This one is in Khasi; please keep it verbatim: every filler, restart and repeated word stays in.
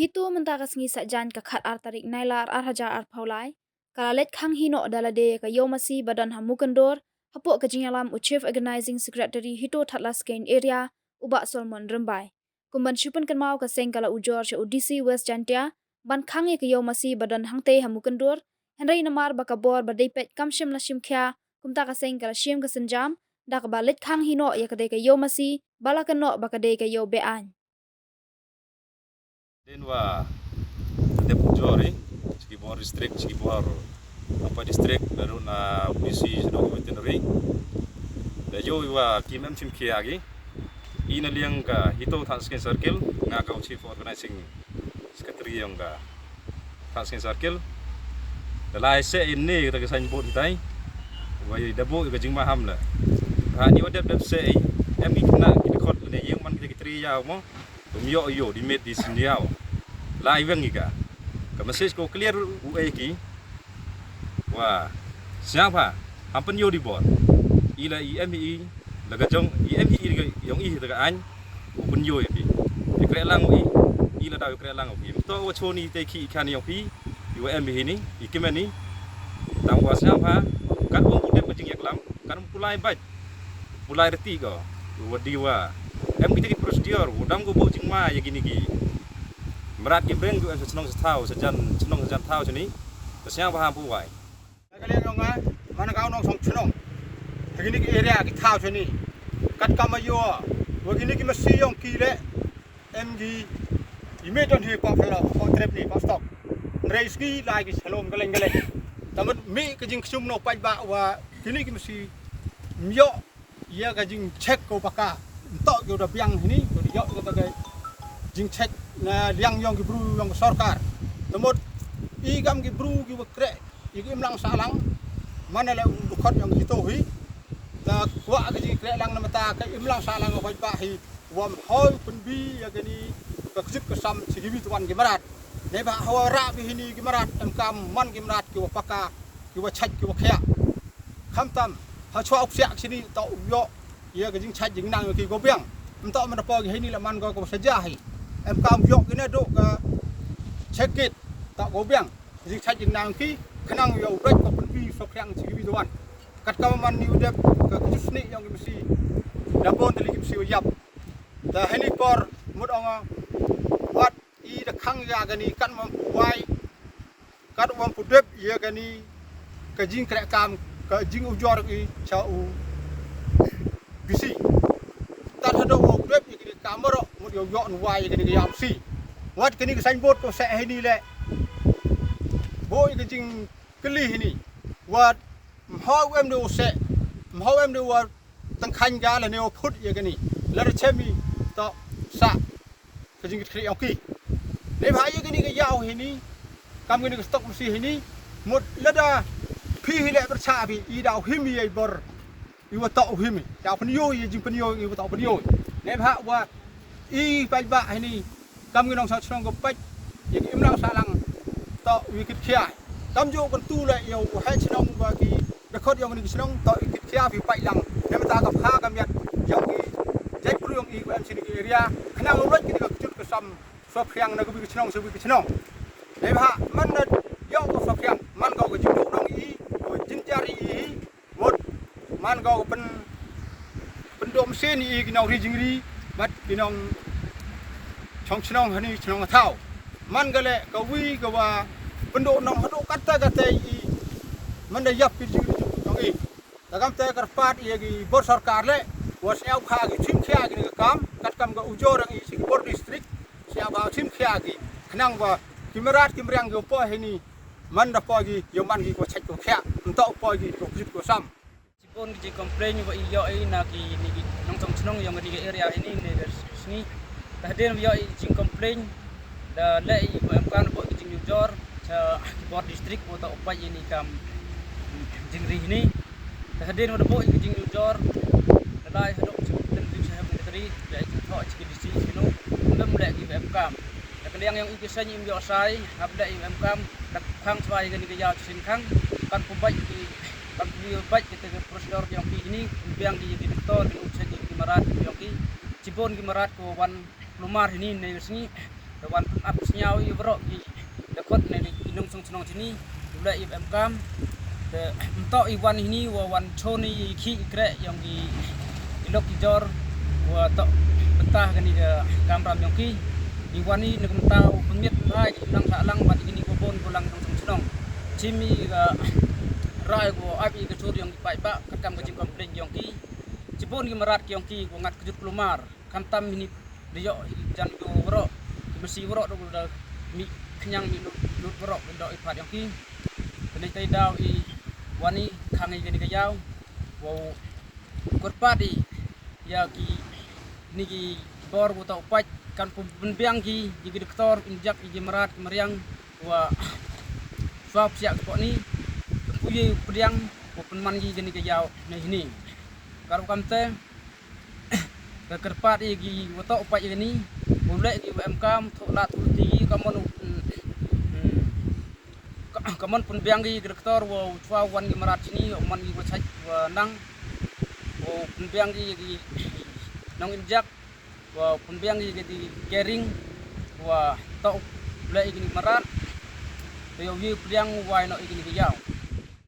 Hito mynta ka sngi Saitjaiñ ka khat ar tarik Nailar ar hajar arphew lai, ka la leit khang hi noh da lade ïa ka Ïew Masi ba don ha Mukyndor, hapoh ka jingïalam u Chief Organizing Secretary Hito Thadlaskein Area, u Bah Solomon Rymbai. Kum ban shu pynkynmaw, ka seng ka la ujor sha u D C West Jaintia ban khang ïa ka Ïew Masi ba don hangtei ha Mukyndor, hynrei namar ba ka bor ba dei peit kam shym la shim khia, kumta ka seng ka la shim ka sienjam da kaba leit khang hi noh ïa ka dei ka Ïew Masi ba la kynnoh ba ka dei ka Ïew Be-aiñ. Hadien wa dep ujor i sha ki bor district, sha ki bor Wahpaiwung district, da ruh na B C shaduh Veterinary. Da ïohi wa kim em shim khia ki. I na liang ka Hito Thadlaskein Circle, nga ka u Chief Organizing Secretary yong ka Thadlaskein Circle. Da lai seh ine kata ka signboard hitai, wa i da buh ka jingmaham la. Ha ni wa dep dep seh i, em ki khynnah ki dkhot lane ïing man kita ki tri ïaw mo, ym ïoh ïoh di met di sien ïaw. Lai weng i ka. Ka message ko clear u e ki. Wa sñiawbha, ham pynïoh di bor. I la i em hi i, la ka jong i em hi i, yong i hi ta ka aiñ, u pynïoh ïa phi. I kreh lang u i, i la daw i kreh lang u phi. Ym toh wa choni te ki i khan yong phi, i wa em hi ni, i kimen ni. Tang wa sñiawbha, kat wa u dep ka jingïaklam, kat wa u lai bait, u lai reti ko, u wa di wa em kita ki procedure, u dang ko bok jingma ïa kini ki mrad ki breng ko em sa chnong sa thaw, sa jan chnong sa jan thaw chani. Ka sñiawbha ham pu wai. Ka liang yong nga, man ka u nongshong chnong ha kini ki area ki thaw chani. Kat kam ayo, wa kini ki masi yong ki le, em ki, i me don hi pa phalo, pa trep ni, pa stok. Nrei ski lai ki shalom ka leng ka leng. Tamut mi ka jingkchum no paidbah wa kini ki masi, ym ïoh ïa ka jingcheck ko paka. Ym toh ko da biang hini, ko da ïoh ko ta ka jingcheck na liang yong ki bru yong ka sorkar. Tamut i kam ki bru ki wa kreh ïa ki imlang sahlang, man la u dkhot yong Hito hi. Ta kwah ka jingkreh lang na mata ka imlang sahlang ka paidbah hi. Wa ym hoi pynbi ïa kani ka kjut ka sam sha kiwi twan ki mrad. Neibhah hawa rah bha hini ki mrad, em kam man ki mrad ki wa paka, ki wa chait, ki wa khiah. Khamtam ha chwa u ksiah ki sini toh u ïoh ïa ka jingchait jingnang ki ko biang. Ym toh man da poi ki hini la man ko ka wa saja hi. Em kam ïoh ki na duh ka check gate toh ko biang. Jingchait jingnang ki khnang ïa u bret ko pynbi so khriang sha kiwi twan. Kat ka man ni u dep ka kjut sni yong ki masi. Da bon tali ki masi wa ïap. Da hini por mut ong wat i da khang ïa kani kat man pu wai, kat man pu dep ïa kani ka jingkreh kam, ka jingujor i cha u B C. Tat haduh wa u dep ïa kani ka maro mut ïa u ïoh nu wai ïa kani ka ïa u si. Wat kani ka signboard ko seh hini le, bo ïa ka jingkylli hini. Wat mhaw em de u seh, mhaw em de wa tang khañ ga lane wa phut ïa kani. Lada chem i toh sa ka jingkit khri yong ki. Neibhah ïa kani ka ïaw hini, kam kani ka stok masi hini, mut lada phi hi le pyrchah phi i daw him ïa i bor, i wa toh u him i daw pynïoh ïa jingpynïoh i wa toh pynïoh. Neibhah wa i paidbah hini, kam ki nongshong chnong ko pait ïa ki imlang sahlang toh wi kit khia. Kam ju kan tu le ïa u heh chnong wa ki dkhot yong ni ki chnong toh wi kit khia phi pait lang. Ne mata ka pha ka miat yong ki jait bru yong i wa em sini ki area khnang u lait ki ka kjut ka sam so phiang na ka wi ki chnong so wi ki chnong. Neibhah man na ïa ko so phiang man ko ka jingduk nong i ko jinjar i i. Mut man ko ka pyn pynduh masi ni i ki nong ri jingri bad ki nong chong chnong hani chnong thaw. Man ka le ka wi ka wa pynduh nong haduh kata kata i man da ïap ki jingri jong i. Ta kam te kyrpad ïa ki bor sorkar le wa sñiawbha ki chim khia ki ka kam kat kam ka ujor ang i si ki bor district sñiawbha chim khia ki khnang wa ki mrad ki mriang ki poi hini man da poi ki ïa man ki ko chait ko khia ym toh poi ki ko kjut ko sam. Chibun ki jing complain wa i ïoh i na ki ni ki nongchong chnong yong ka ni ka area ini ne ka sngi. Ta hadien wa ïoh i jing complain da leh i wa em kam da buh ki jing ujor cha ki bor district wa ta upai ini kam jingri ini. Ta hadien wa da buh i ki jing ujor da lai haduh chi ten tu sa hem ni tari da i jing thoh chi ki D C chi no. Lem leh ki wa em kam. Da ka liang yong i ki sa ni im ïoh sai hap leh i wa em kam. Da khang chwa i ka ni ka ïaw chi sin khang. Kan pu bai ki Kan pynïoh bad kita ki procedure yong ki ini, biang ki ki doktor, ki u check ki mrad yong ki. Chibun ki mrad ko wan lumar ini ne sngi. Te wan pynap sñiaw i waroh ki dkhot ne ki nongshong shnong chini, u leh i ba em kam. Te mynta i wan hini wa wan chon i khih i kreh yong ki, i lok i jor wa toh bynta kani ka kamram yong ki. I wan i ne ka mynta u pynmiat mynta i ki nang sa lang bad i kini wa bun ko lang nongshong shnong. Chim i ka rai ko ap i ka chur yong ki paidbah katkam ka jingcomplain yong ki. Chibun ki mrad ki yong ki ko ngat kjut kulmar. Khamtam hini da yoh i jan ki waroh, i masi waroh da mih khñiang mih lut, lut waroh da i pat yong ki. Kane te daw i wan i khang i kani ka yaw. Wow kyrpad i ya ki ni ki bor wa toh u pait kan pynbiang ki, i ki doktor, injek i ki mrad ki mariang wa swa psiak spot ni. Ka puye pdiang wa pynman ki kani ka yaw ne hini. Kar kam te ka kyrpad i ki wa toh u pait i kani, u leh ki wa em kam thoh lad u ti ki ka mon u, mm, mm, ka, ka mon pynbiang ki doktor wa u chwa wan ki mrad chini, u man ki wa chait wa nang, u pynbiang ki ki nong injek, wa pynbiang ki ki kering, wa toh u leh i kini mrad, te yow ye pdiang wa ino i kini ki yaw.